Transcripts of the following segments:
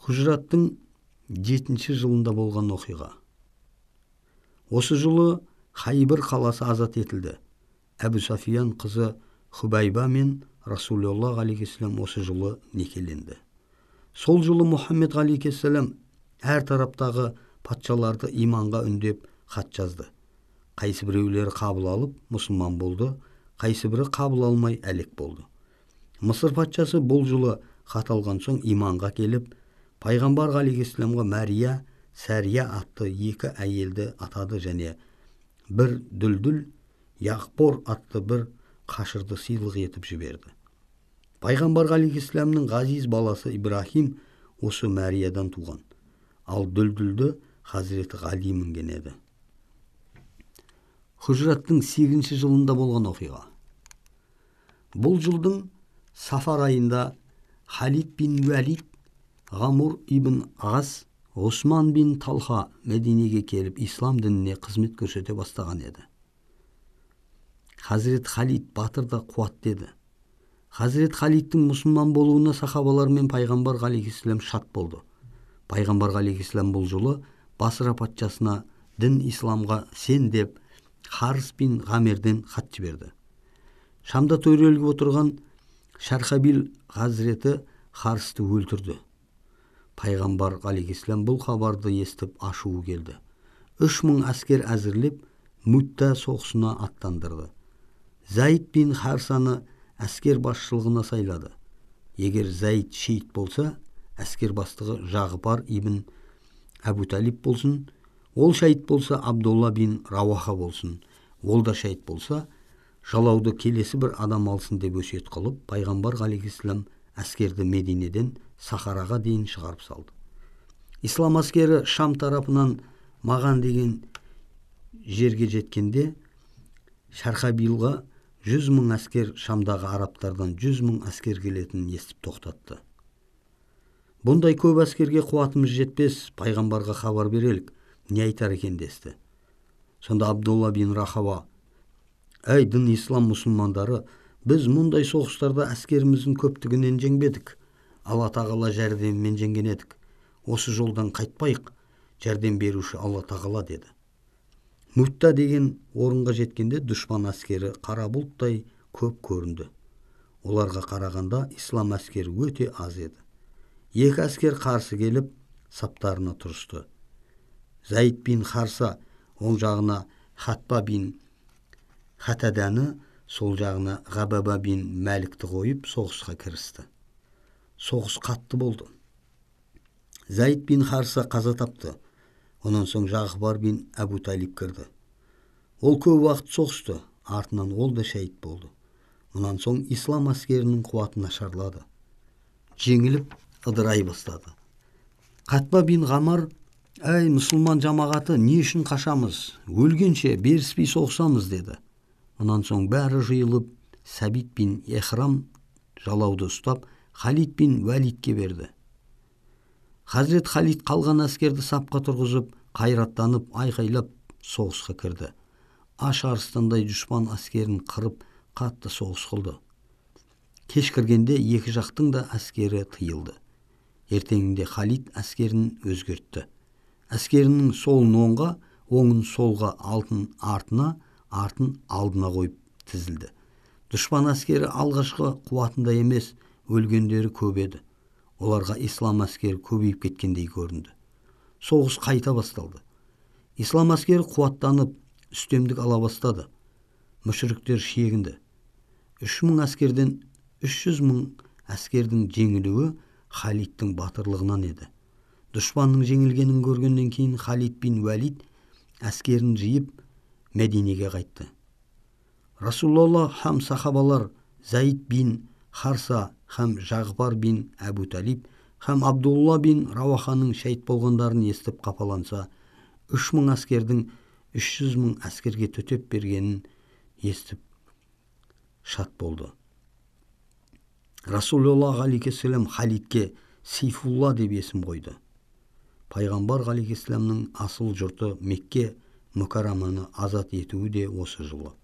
Хужраттың 7 жылында болған оқиға. Осы жылы Хайбір қаласы азат етілді. Әбу Сафиян қызы Хубайба мен Расулаллах алейхиссалам осы жылы некеленді. Сол жылы Мұхаммед алейхиссалам әр тараптағы патшаларды иманға үндеп хат жазды. Қайсы біреулері қабыл алып мұсылман болды, қайсы бірі қабыл алмай әлек болды. Мысыр патшасы бұл жылы хат алған соң иманға келіп, пайғамбар алейхиссаламға Мәрия, Сәрия атты екі әйелді атады және бір дүлдүл, Яқпор атты бір қашырды сыйлық етіп жіберді. Пайғамбар алейхиссаламның ғазиз баласы Ибрахим осы Мәриядан туған. Ал дүлдүлді Хазіреті Ғали мінген еді. Хужраттың 8 жылында болған оқиға. Бұл жылдың Сафар айында Халид бин Уәлид, Ғамур ибн Ғас, Ғұсман бин Талха Мәдинеге келіп ислам дініне қызмет көрсете бастаған еді. Хазірет Халид батыр да қуатты еді. Хазірет Халидтің мұсылман болуына сахабалар мен пайғамбар алейхиссалам шат болды. Пайғамбар алейхиссалам бұл жылы Басра патшасына дін исламға сен деп Харис бин Ғамерден хат жіберді. Шамда төреліп отырған Шархабил хазіреті Харисті өлтірді. Пайғамбар алейхиссалам бұл хабарды естіп ашуы келді. 3000 әскер әзірлеп Мутта соғысына аттандырды. Зайд бин Харсаны әскер басшылығына сайлады. Егер Зайд шейіт болса, әскер бастығы Жағыпар ибн Әбу Талиб болсын, ол шейіт болса, Абдулла бин Рауаха болсын, ол да шейіт болса, жалауды келесі бір адам алсын деп өсиет қылып, пайғамбар алейхиссалам әскерді Мединеден Сахараға дейін шығарып салды. Ислам әскері Шам тарапынан Маған деген жерге жеткенде, Шархабилға 100 мың әскер Шамдағы арабтардан 100 мың әскер келетінін естіп тоқтатты. Бұндай көп әскерге қуатымыз жетпес, пайғамбарға хабар берелік, не айтар екен десті. Сонда Абдулла бин Рахава: «Әй дін ислам мұсылмандары, біз мұндай соғыстарда әскеріміздің көптігінен жеңбедік, Алла тағала жәрдемімен жеңген едік. Осы жолдан қайтпайық, жәрдем беруші Алла тағала» деді. Мутта деген орынға жеткенде дұшпан әскері қара бұлттай көп көрінді. Оларға қарағанда ислам әскері өте аз еді. Екі әскер қарсы келіп саптарына тұрысты. Зайд бин Харса оң жағына Хатба бин Хатаданы, сол жағына Ғабаба бин Мәлікті қойып соғысқа кірісті. Соғыс қатты болды. Зайд бин Харса қаза тапты. Онан соң Жағыпар бин Әбу Талиб кірді. Ол көп уақыт соғысты, артынан ол да шәйіт болды. Мұнан соң ислам әскерінің қуаты нашарлады. Жеңіліп ыдырай бастады. Қатба бин Ғамар: «Әй мұсылман жамағаты, не үшін қашамыз? Өлгенше беріспей соғысамыз» деді. Мұнан соң бәрі жиылып, Сәбит бин Ехрам жалауды ұстап, Халид бин Уәлидке берді. Хазірет Халид қалған әскерді сапқа тұрғызып, қайраттанып, айқайлап соғысқа кірді. Аш арыстандай дұшпан әскерін қырып, қатты соғыс қылды. Кеш кіргенде екі жақтың да әскері тыйылды. Ертеңінде Халид әскерін өзгертті. Әскерінің солын оңға, оңын солға, алтын артына, артын алдына қойып тізілді. Дұшпан әскері алғашқы қуатында емес, өлгендері көп еді. Оларға ислам әскері көбейіп кеткендей көрінді. Соғыс қайта басталды. Ислам әскері қуаттанып, үстемдік ала бастады. Мүшіріктер шегінді. 3000 әскерден 300 мың әскердің жеңілуі Халидтің батырлығынан еді. Дұшпанның жеңілгенін көргеннен кейін Халид бин Уәлид әскерін жиып Мәдинеге қайтты. Расулалла һәм сахабалар Зайд бин Харса һәм Жағбар бин Әбу Талиб һәм Абдулла бин Рауаханың шәйт болғандарын естіп қапаланса, 3000 әскердің 300 мың әскерге төтеп бергенін естіп шат болды. Расулалла алейхиссалам Халидке Сейфулла деп есім қойды. Пайғамбар алейхиссаламның асыл жұрты Мекке Мүкарраманы азат етуі де осы жылы.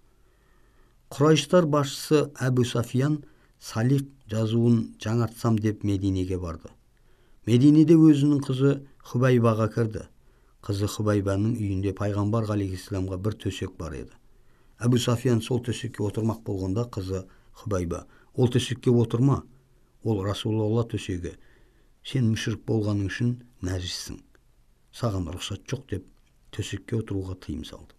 Құрайыштар басшысы Әбу Сафиян Салих жазуын жаңартсам деп Мединеге барды. Мединеде өзінің қызы Хубайбаға кірді. Қызы Хубайбаның үйінде пайғамбар ғалейхиссаламға бір төсек бар еді. Әбу Сафиян сол төсекке отырмақ болғанда қызы Хубайба: "Ол төсекке отырма, ол Расулалла төсегі. Сен мүшрик болғаның үшін нәжіссің. Саған рұқсат жоқ" деп төсекке отыруға тыйым салды.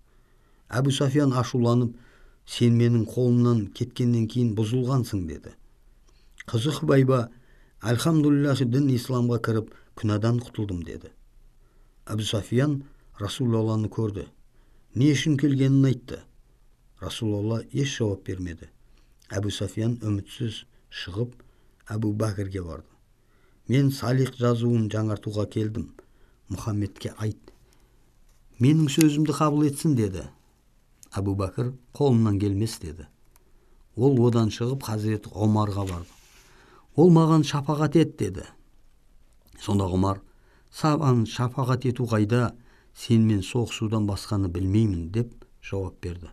Әбу Сафиян ашуланып: "Сен менің қолымнан кеткеннен кейін бұзылғансың" деді. Қызы Хубайба: "Альхамдулиллахи, дін исламға кіріп, күнәдан құтылдым" деді. Әбу Сафиян Расулалланы көрді. Не үшін келгенін айтты. Расулалла еш жауап бермеді. Әбу Сафиян үмітсіз шығып, Әбу Бәкірге барды. "Мен салих жазуын жаңартуға келдім. Мұхаммедке айт, менің сөзімді қабыл етсін" деді. Әбу Бәкір: "Қолымнан келмес" деді. Ол одан шығып, Хазірет Омарға барды. "Ол маған шапағат ет" деді. Сонда Омар: "Саған шапағат ету қайда, сенімен соғысудан басқаны білмеймін" деп жауап берді.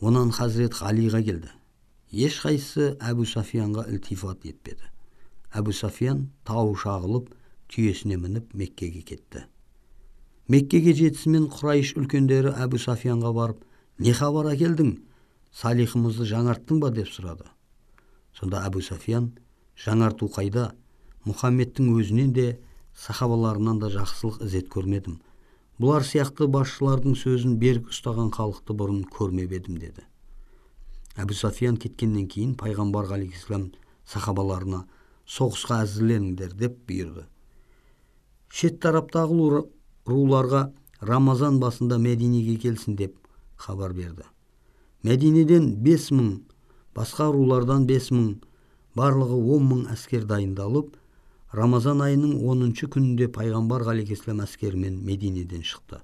Онан Хазірет Ғалиға келді. Ешқайсысы Әбу Сафиянға ілтифат етпеді. Әбу Сафиян тауы шағылып, түйесіне мініп Меккеге кетті. Меккеге жетісімен Құрайш үлкендері Әбу Сафиянға барып: "Не хабар әкелдің? Салихымызды жаңарттың ба?" деп сұрады. Сонда Әбу Сафиян: "Жаңарту қайда? Мұхаммедтің өзінен де, сахабаларынан да жақсылық ізет көрмедім. Бұлар сияқты басшылардың сөзін берік ұстаған халықты бұрын көрмеп едім" деді. Әбу Сафиян кеткеннен кейін пайғамбар ғалейхиссалам сахабаларына: "Соғысқа әзірленіңдер" деп бұйырды. Шет тараптағы руларға Рамазан басында Мәдинеге келсін деп хабар берді. Мәдинеден 5000, басқа рулардан 5000, барлығы 10000 әскер дайындалып, Рамазан айының 10 күнінде пайғамбар ғалейхиссалам әскерімен Мединеден шықты.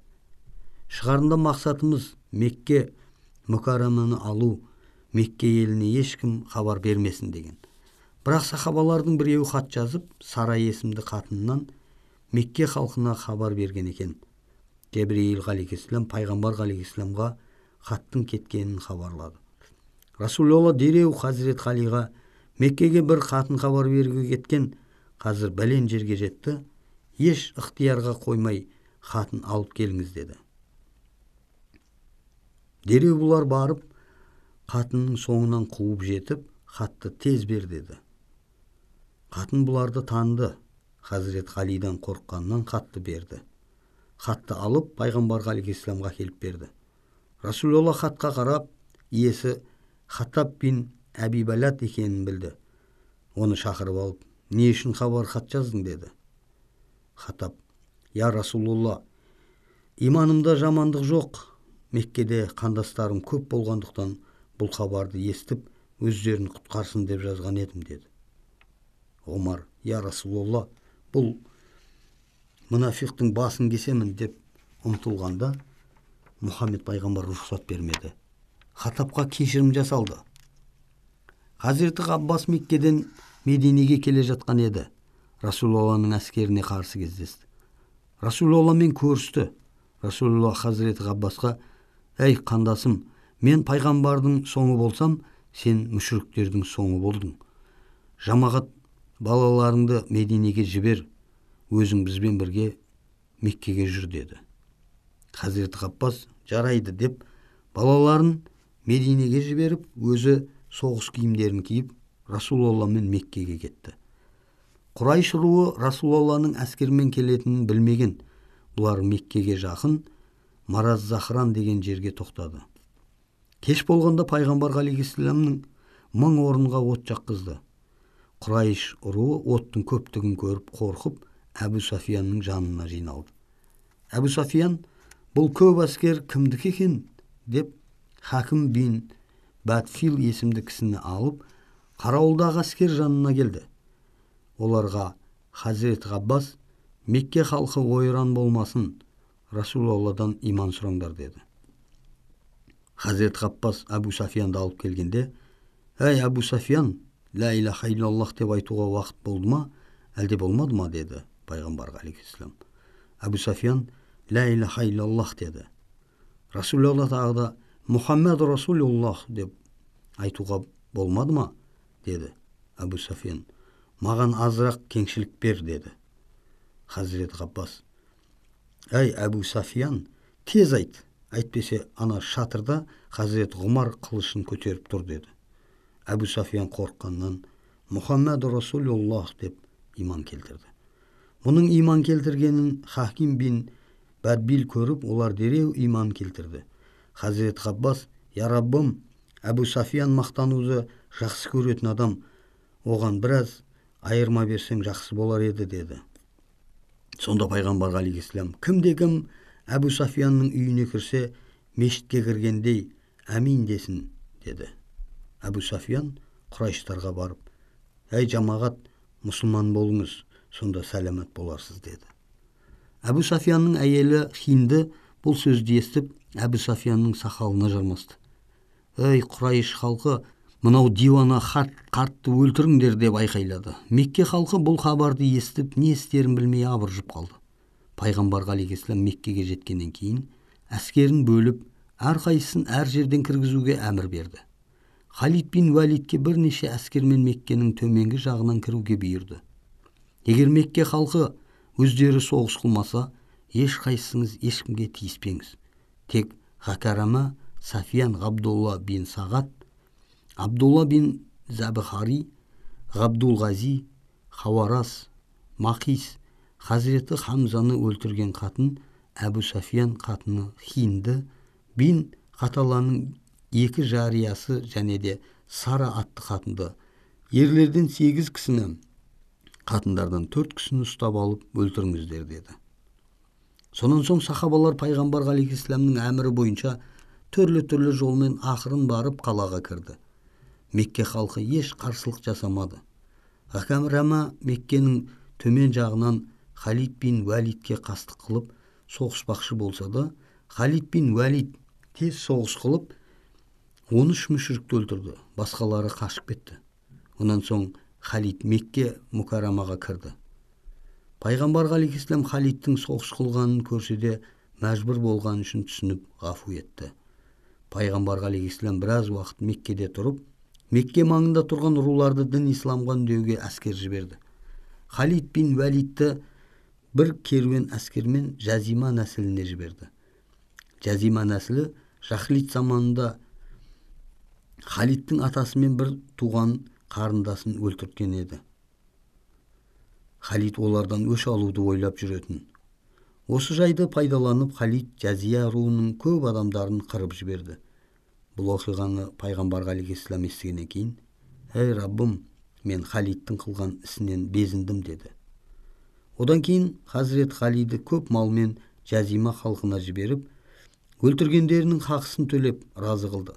Шығарында мақсатымыз Мекке мүкәрраманы алу, Мекке еліне ешкім хабар бермесін деген. Бірақ сахабалардың біреуі хат жазып, Сара есімді қатыннан Мекке халқына хабар берген екен. Жебірейіл ғалейхиссалам пайғамбар ғалейхиссаламға хаттың кеткенін хабарлады. Расулалла дереу Хазірет Ғалиға: "Меккеге бір қатын хабар беруге кеткен, қазір бәлен жерге жетті, еш ықтиярға қоймай хатын алып келіңіз" деді. Дереу бұлар барып, қатынның соңынан қуып жетіп, хатты тез бер деді. Қатын бұларды таныды. Хазірет Ғалидан қорыққаннан хатты берді. Хатты алып, пайғамбар ғалейхиссаламға келіп берді. Расулалла хатқа қарап, иесі Хаттаб бин Әби Балат екенін білді. Оны шақырып алып: "Не үшін хабар хат жаздың?" деді. Хаттаб: "Я Расулалла, иманымда жамандық жоқ. Меккеде қандастарым көп болғандықтан бұл хабарды естіп, өздерін құтқарсын деп жазған едім" деді. Омар: "Я Расулалла, бұл мұнафиқтың басын кесемін" деп ұмтылғанда, Мұхаммед пайғамбар рұқсат бермеді. Хаттабқа кешірім жасалды. Хазіреті Ғаббас Меккеден Мединеге келе жатқан еді. Расулалланың әскеріне қарсы кездесті. Расулалламен көрісті. Расулалла Хазіреті Ғаббасқа: "Әй қандасым, мен пайғамбардың соңы болсам, сен мүшриктердің соңы болдың. Жамағат балаларыңды Мединеге жібер, өзің бізбен бірге Меккеге жүр" деді. Хазіреті Ғаббас жарайды деп, балаларын Мединеге жіберіп, өзі соғыс киімдерін киіп, Расулалламен Меккеге кетті. Құрайш руы Расулалланың әскермен келетінін білмеген. Бұлар Меккеге жақын Мараз Захран деген жерге тоқтады. Кеш болғанда пайғамбар ғалейхиссаламның 1000 орынға от жаққызды. Құрайш руы оттың көптігін көріп қорқып, Әбу Сафиянның жанына жиналды. Әбу Сафиян: "Бұл көп әскер кімдікі екен?" деп Хакім бин Бәтфил есімді кісіні алып, қарауылдағы әскер жанына келді. Оларға Хазірет Ғаббас: "Мекке халқы ойран болмасын, Расулалладан иман сұраңдар" деді. Хазірет Ғаббас Әбу Сафиянды алып келгенде: "Әй Әбу Сафиян, ля илаха иллаллах деп айтуға уақыт болды ма, әлде болмады ма?" деді пайғамбар ғалейхиссалам. Әбу Сафиян: "Ля илаха иллаллах" деді. Расулалла тағы да: "Мұхаммед Расулуллах деп айтуға болмады ма?" деді. Әбу Сафиян: Маған азырақ кеңшілік бер деді. Хазірет Ғаббас: әй, Әбу Сафиян, тез айт, әйтпесе ана шатырда Хазірет Ғұмар қылышын көтеріп тұр деді. Әбу Сафиян қорыққаннан Мұхаммад Расулуллах деп иман келтірді. Бұның иман келтіргенін Хаким бин Бәдбил көріп, олар дереу иман келтірді. Хазірет Ғаббас: я Раббым, Әбу Сафиян мақтануды жақсы көретін адам, оған біраз айырма берсең жақсы болар еді деді. Сонда пайғамбар алейхиссалам: кімде-кім Әбу Сафиянның үйіне кірсе, мешітке кіргендей әмин десін деді. Әбу Сафиян құрайыштарға барып: әй жамағат, мұсылман болыңыз, сонда сәламат боларсыз деді. Әбу Сафиянның әйелі Хинді бұл сөзді естіп, Әбу Сафиянның сақалына жармасты. Ей, құрайыш халқы, мынау диуана қартты өлтіріңдер деп айқайлады. Мекке халқы бұл хабарды естіп, не істерін білмей абыржып қалды. Пайғамбар алейхиссалам Меккеге жеткеннен кейін әскерін бөліп, әрқайсысын әр жерден кіргізуге әмір берді. Халид бин Уәлидке бірнеше әскермен Меккенің төменгі жағынан кіруге бұйырды. Егер Мекке халқы өздері соғыс қылмаса, ешқайсыңыз ешкімге тиіспеңіз. Тек Ғакарама, Сафиян, Ғабдулла бин Сағат, Абдулла бин Зәбіхари, Ғабдулғази, Хауарас, Мақис, Хазіреті Хамзаны өлтірген қатын Әбу Сафиян қатыны Хинді бин Қаталаның екі жариясы және де Сара атты қатынды, ерлерден 8 кісіні, қатындардан 4 кісіні ұстап алып өлтіріңіздер деді. Сонан соң сахабалар пайғамбар алейхиссаламның әмірі бойынша түрлі-түрлі жолмен ақырын барып қалаға кірді. Мекке халқы еш қарсылық жасамады. Ғакарама Меккенің төмен жағынан Халид бин Уәлидке қастық қылып соғыспақшы болса да, Халид бин Уәлид тез соғыс қылып 13 мүшрикті өлтірді, басқалары қашып кетті. Онан соң Халид Мекке Мукарамаға кірді. Пайғамбар алейхиссалам Халидтің соғыс қылғанын көрсе де, мәжбүр болғаны үшін түсініп ғафу етті. Пайғамбар алейхиссалам біраз уақыт Меккеде тұрып, Мекке маңында тұрған руларды дін исламға үндеуге әскер жіберді. Халид бин Уәлидті бір керуен әскермен Жазима нәсіліне жіберді. Жазима нәсілі жахилит заманында Халидтің атасымен бір туған қарындасын өлтірткен еді. Халид олардан өш алуды ойлап жүретін. Осы жайды пайдаланып Халид Жазия руының көп адамдарын қырып жіберді. Бұл оқиғаны пайғамбар алейхиссалам естігеннен кейін: «Ей Раббым, мен Халидтің қылған ісінен безіндім» деді. Одан кейін Хазірет Халиді көп малмен Жазима халқына жіберіп, өлтіргендерінің хақысын төлеп разы қылды.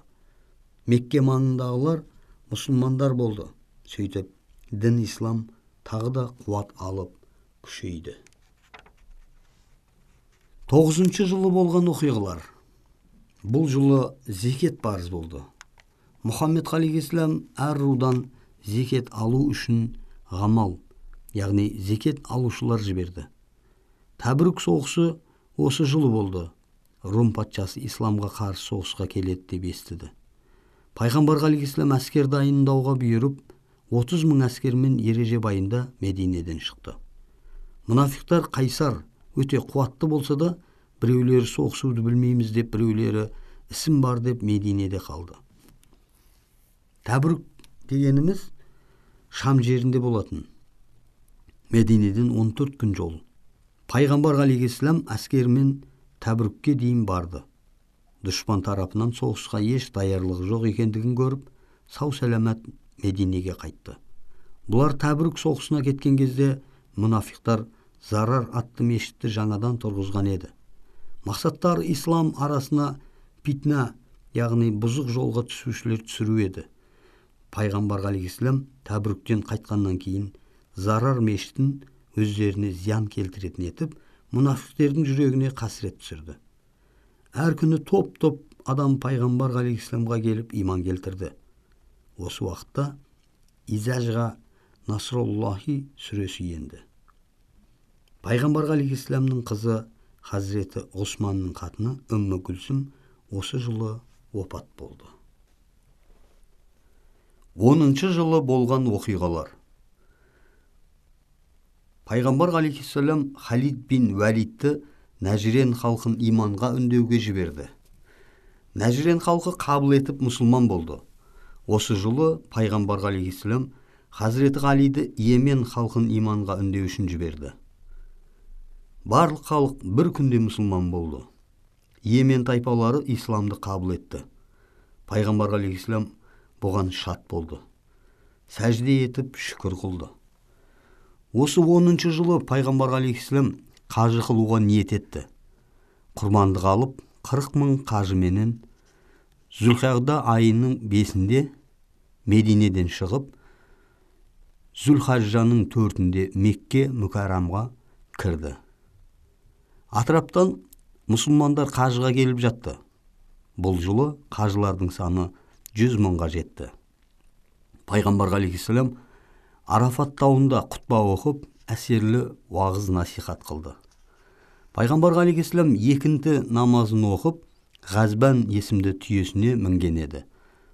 Мекке маңындағылар мұсылмандар болды. Сөйтіп, дін ислам тағы да қуат алып күшейді. 9 жылы болған оқиғалар. Бұл жылы зекет парыз болды. Мұхаммед алейхиссалам әр рудан зекет алу үшін ғамал, яғни зекет алушылар жіберді. Тәбрік соғысы осы жылы болды. Рум патшасы исламға қарсы соғысқа келеді деп естіді. Пайғамбар алейхиссалам әскер дайындауға бұйырып, 30 мың әскермен Ережеп айында Мединеден шықты. Мұнафиқтар қайсар, өте қуатты болса да, біреулері соғысуды білмейміз деп, біреулері ісім бар деп Мединеде қалды. Тәбрік дегеніміз Шам жерінде болатын. Мединеден 14 күн жол. Пайғамбар алейхиссалам әскермен Тәбрікке дейін барды. Дұшпан тарапынан соғысқа еш даярлығы жоқ екендігін көріп, сау-сәламат Мединеге қайтты. Бұлар Тәбрік соғысына кеткен кезде мұнафиқтар Зарар атты мешітті жаңадан тұрғызған еді. Мақсаттары ислам арасына фитна, яғни бұзық жолға түсушілер түсіру еді. Пайғамбар алейхиссалам Тәбріктен қайтқаннан кейін Зарар мешітін өздеріне зиян келтіретін етіп, мұнафиқтердің жүрегіне қасірет түсірді. Әр күні топ-топ адам пайғамбар алейхиссаламға келіп иман келтірді. Осы уақытта Изәжға Насруллахи сүресі енді. Пайғамбар алейхиссаламның қызы Хазіреті Ғұсманның қатыны Үммі Гүлсім осы жылы опат болды. 10 жылы болған оқиғалар. Пайғамбар ғалейхиссалам Халид бин Уәлидті Нәжірен халқын иманға үндеуге жіберді. Нәжірен халқы қабыл етіп мұсылман болды. Осы жылы пайғамбар ғалейхиссалам Хазіреті Ғалиді Йемен халқын иманға үндеу үшін жіберді. Барлық халық бір күнде мұсылман болды. Йемен тайпалары исламды қабыл етті. Пайғамбар ғалейхиссалам бұған шат болды. Сәжде етіп шүкір қылды. Осы 10 жылы пайғамбар ғалейхиссалам қажы қылуға ниет етті. Құрбандық алып 40 мың қажыменен Зүлқағда айының 5-інде Мединеден шығып, Зүлхажжаның 4-інде Мекке Мүкәррамға кірді. Атыраптан мұсылмандар қажыға келіп жатты. Бұл жылы қажылардың саны 100 мыңға жетті. Пайғамбар ғалейхиссалам Арафат тауында құтпа оқып, әсерлі уағыз насихат қылды. Пайғамбар ғалейхиссалам екінті намазын оқып, Ғазбан есімді түйесіне мінген еді.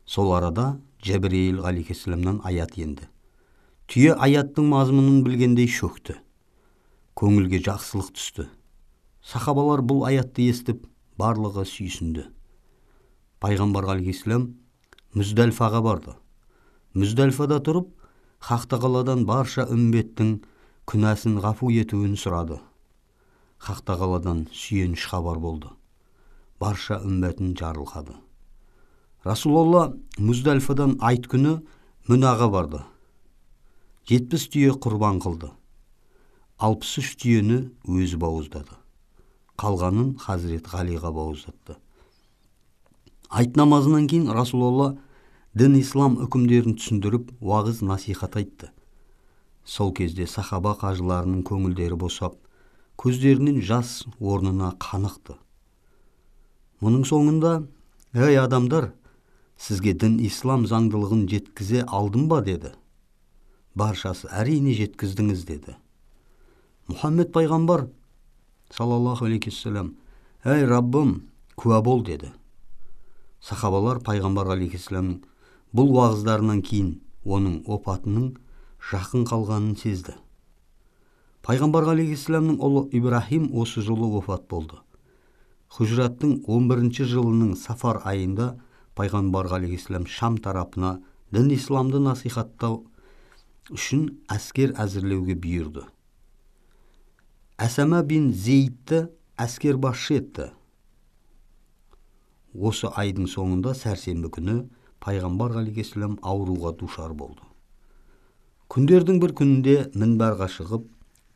Сол арада Жәбірейіл ғалейхиссаламнан аят енді. Түйе аяттың мазмұнын білгендей шөкті. Көңілге жақсылық түсті. Сахабалар бұл аятты естіп, барлығы сүйсінді. Пайғамбар ғалейхиссалам Мүздәлфаға барды. Мүздәлфада тұрып, Хақ тағаладан барша үмбеттің күнәсін ғафу етуін сұрады. Хақ тағаладан сүйеніш хабар болды. Барша үмбетін жарылқады. Расулалла Мүздәлфадан айт күні Мүнаға барды. 70 түйе құрбан қылды. 63 түйені өзі бауыздады. Қалғанын Хазірет Ғалиға бауыздатты. Айт намазынан кейін Расулалла дін ислам үкімдерін түсіндіріп, уағыз насихат айтты. Сол кезде сахаба қажыларының көңілдері босап, көздерінен жас орнына қан ақты. Мұның соңында, «Ей адамдар, сізге дін ислам заңдылығын жеткізе алдым ба?» деді. Баршасы, «Әрине жеткіздіңіз», деді. Мұхаммед пайғамбар саллаллаху алейхи уассалам, «Ей Раббым, куә бол», деді. Сахабалар пайғамбар алейхиссаламның бұл уағыздарынан кейін оның опатының жақын қалғанын сезді. Пайғамбар алейхиссаламның ұлы Ибрахим осы жылы опат болды. Хужраттың 11 жылының сафар айында пайғамбар алейхиссалам Шам тарапына дін исламды насихаттау үшін әскер әзірлеуге бұйырды. Әсама бин Зейдті әскер басшы етті. Осы айдың соңында сәрсенбі күні пайғамбар алейхиссалам ауруға душар болды. Күндердің бір күнінде мінбарға шығып,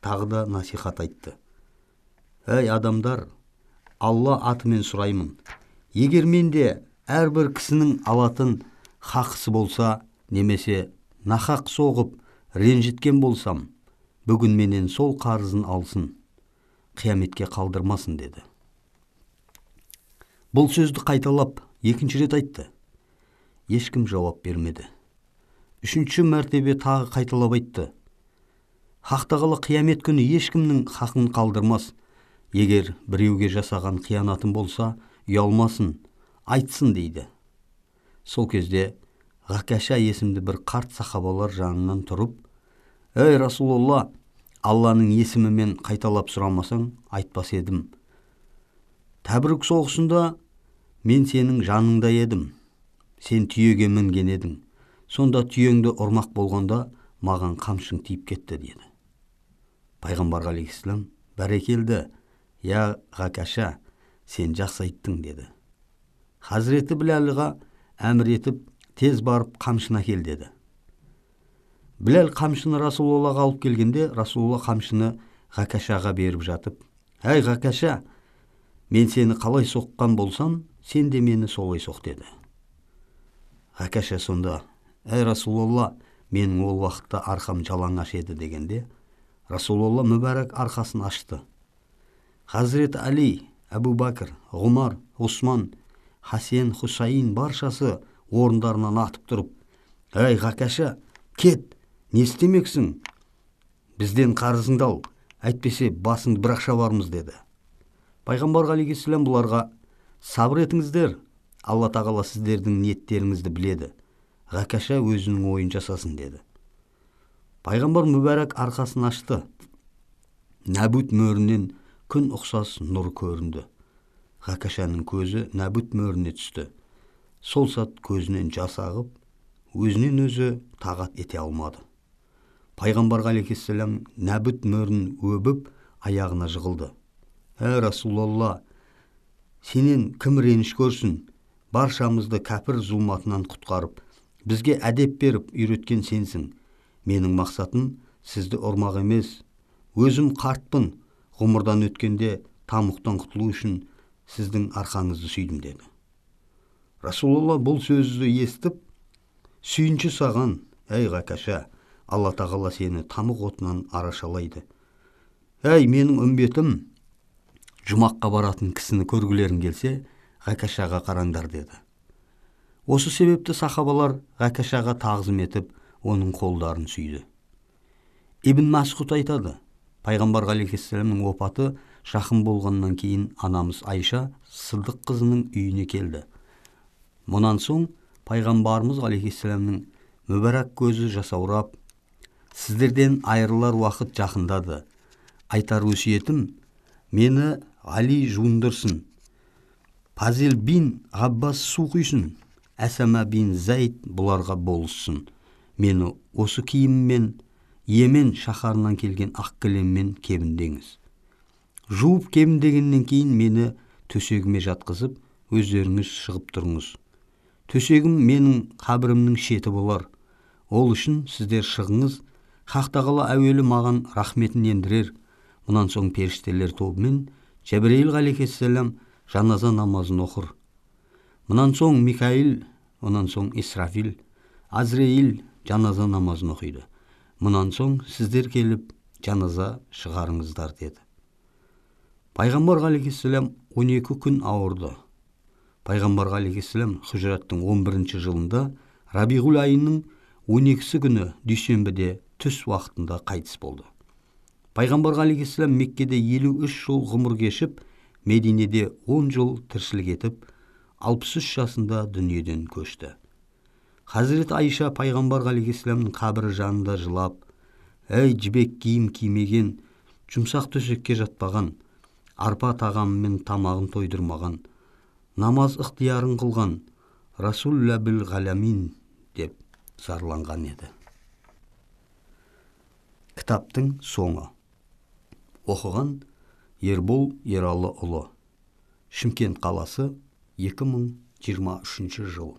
тағы да насихат айтты. «Әй адамдар, Алла атымен сұраймын. Егер менде әрбір кісінің алатын хақысы болса, немесе нахақ соғып, ренжіткен болсам, бүгін менен сол қарызын алсын, қияметке қалдырмасын», деді. Бұл сөзді қайталап екінші рет айтты. Ешкім жауап бермеді. Үшінші мәртебе тағы қайталап айтты. Хақ тағала қиямет күні ешкімнің хақын қалдырмас. Егер біреуге жасаған қиянатын болса, ұялмасын, айтсын, дейді. Сол кезде Ғакаша есімді бір қарт сахабалар жанынан тұрып, «Ей Расулалла, Алланың есімімен қайталап сұрамасаң, айтпас едім. Тәбрік соғысында мен сенің жаныңда едім. Сен түйеге мінген едің. Сонда түйеңді ұрмақ болғанда маған қамшың тиіп кетті», деді. Пайғамбар алейхиссалам, «Бәрекелді, я Ғакаша, сен жақсы айттың», деді. Хазіреті Біләлға әмір етіп, тез барып қамшыны әкел, деді. Біләл қамшыны Расулаллаға алып келгенде, Расулалла қамшыны Ғакашаға беріп жатып, «Әй Ғакаша, мен сені қалай соққан болсам, сен де мені солай соқ», деді. Ғакаша сонда, «Әй Расулалла, менің ол уақытта арқам жалаңаш еді», дегенде, Расулалла мүбәрәк арқасын ашты. Хазірет Али, Әбу Бәкір, Ғұмар, Осман, Хасен, Хусайын баршасы орындарынан атып тұрып, «Әй Ғакаша, кет, не істемексің? Бізден қарызыңды ал, әйтпесе басыңды бір-ақ шабармыз», деді. Пайғамбар алейхиссалам бұларға, «Сабыр етіңіздер, Алла тағала сіздердің ниеттеріңізді біледі. Ғакаша өзінің ойын жасасын», деді. Пайғамбар мүбәрәк арқасын ашты. Нәбут мөрінен күн ұқсас нұр көрінді. Ғакашаның көзі нәбут мөріне түсті. Сол сәт көзінен жас ағып, өзінен өзі тағат ете алмады. Пайғамбар ғалейхиссалам нәбут мөрін өбіп, аяғына жығылды. Ә, Расулалла, сенен кім реніш көрсін? Баршамызды кәпір зұлматынан құтқарып, бізге әдеп беріп үйреткен сенсің. Менің мақсатым сізді ұрмақ емес. Өзім қартпын, ғұмырдан өткенде тамұқтан құтылу үшін сіздің арқаңызды сүйдім деді. Расулалла бұл сөзді естіп, сүйінші саған, әй Ғакаша, Алла тағала сені тамық отынан арашалайды. Әй менің үмбетім, жұмаққа баратын кісіні көргілерің келсе, Ғакашаға қараңдар деді. Осы себепті сахабалар Ғакашаға тағзым етіп, оның қолдарын сүйді. Ибн Масғұд айтады, пайғамбар ғалейхиссаламның опаты жақын болғаннан кейін анамыз Айша Сыдық қызының үйіне келді. Мұнан соң пайғамбарымыз ғалейхиссаламның мүбәрак көзі жасаурап, сіздерден айырылар уақыт жақындады. Айтар өсиетім, мені Али жуындырсын, Пазел бин Ғаббас су құйсын, Әсама бин Зайд бұларға болыссын. Мені осы киіммен Йемен шаһарынан келген ақ кілеммен кебіндеңіз. Жуып кебіндегеннен кейін мені төсегіме жатқызып, өздеріңіз шығып тұрыңыз. Төсегім менің қабірімнің шеті болар. Ол үшін сіздер шығыңыз, Хақ тағала әуелі маған рахметін ендірер. Мұнан соң періштелер тобымен Жәбірейіл ғалейхиссалам жаназа намазын оқыр. Мұнан соң Микаил, онан соң Исрафил, Азрейіл жаназа намазын оқиды. Мұнан соң сіздер келіп жаназа шығарыңыздар деді. Пайғамбар ғалейхиссалам 12 күн ауырды. Пайғамбар ғалейхиссалам хижраттың 11 жылында Рабиғул айының 12 күні дүйсенбіде түс уақытында қайтыс болды. Пайғамбар ғалейхиссалам Меккеде 53 жыл ғұмыр кешіп, Мединеде 10 жыл тіршілік етіп, 63 жасында дүниеден көшті. Хазірет Айша пайғамбар ғалейхиссаламның қабірі жанында жылап, әй жібек киім кимеген, жұмсақ төсекке жатпаған, арпа тағамымен тамағын тойдырмаған, намаз ықтиярын қылған Расулла біл ғаламин деп зарланған еді. Кітаптың соңы. Оқыған Ербол Ералыұлы. Шымкент қаласы 2023 жыл.